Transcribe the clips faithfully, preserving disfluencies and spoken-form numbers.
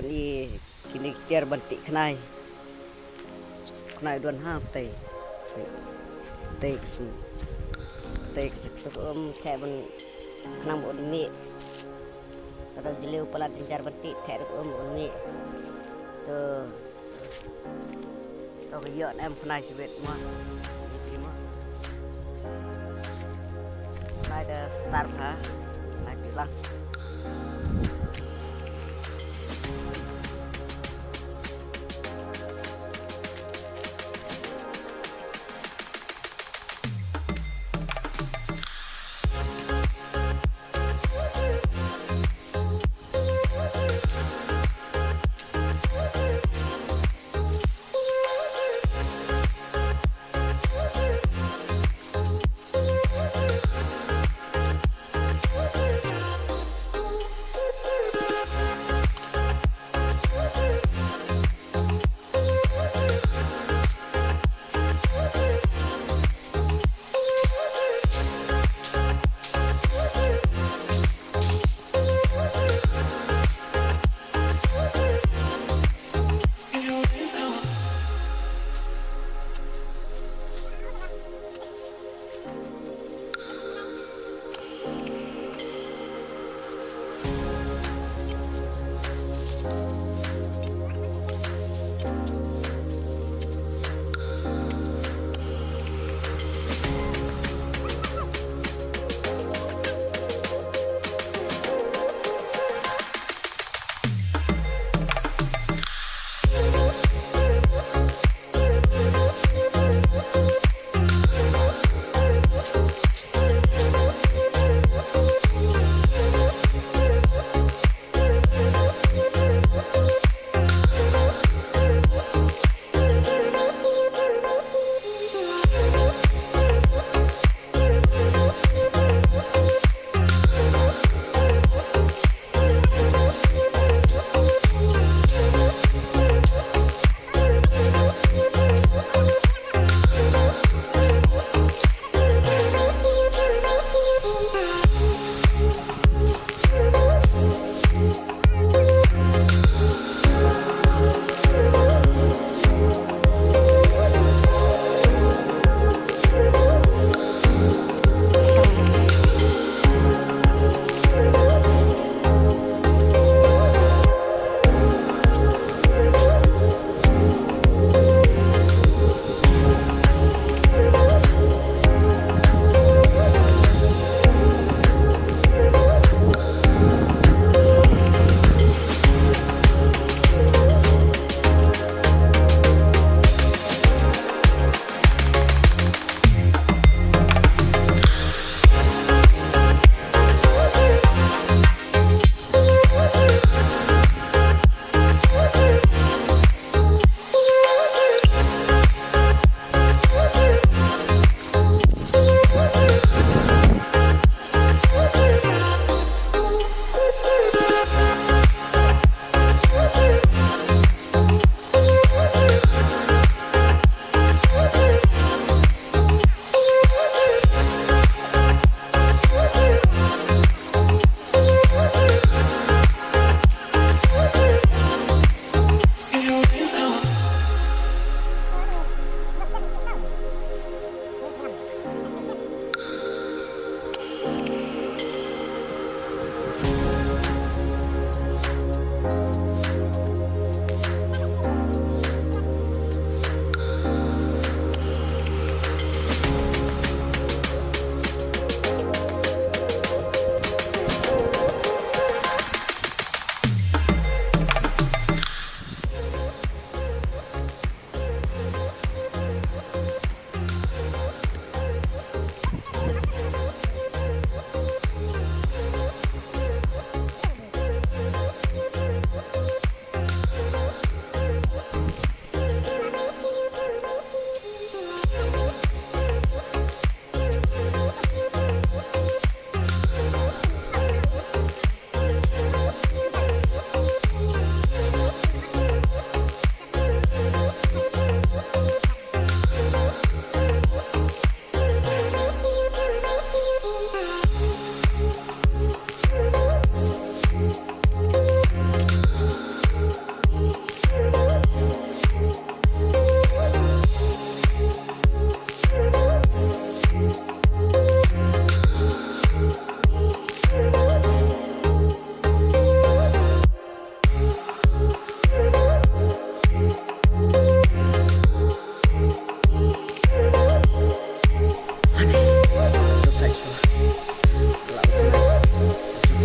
Ni kine ki tiar ban tih khnai. Khnai don ha tei. Tei ka sum. Tei ka sum um theh ban khnang ba un mih. Kata jylliew palat jynjar ban tih theh ruh um ba un mih. To. To ka ïoh em khnai shibit mo. Iti mo. Khnai da start ha. Khnai ti lang.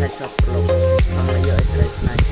Ka paralok, tang la ïoh ïa ka dai tnai.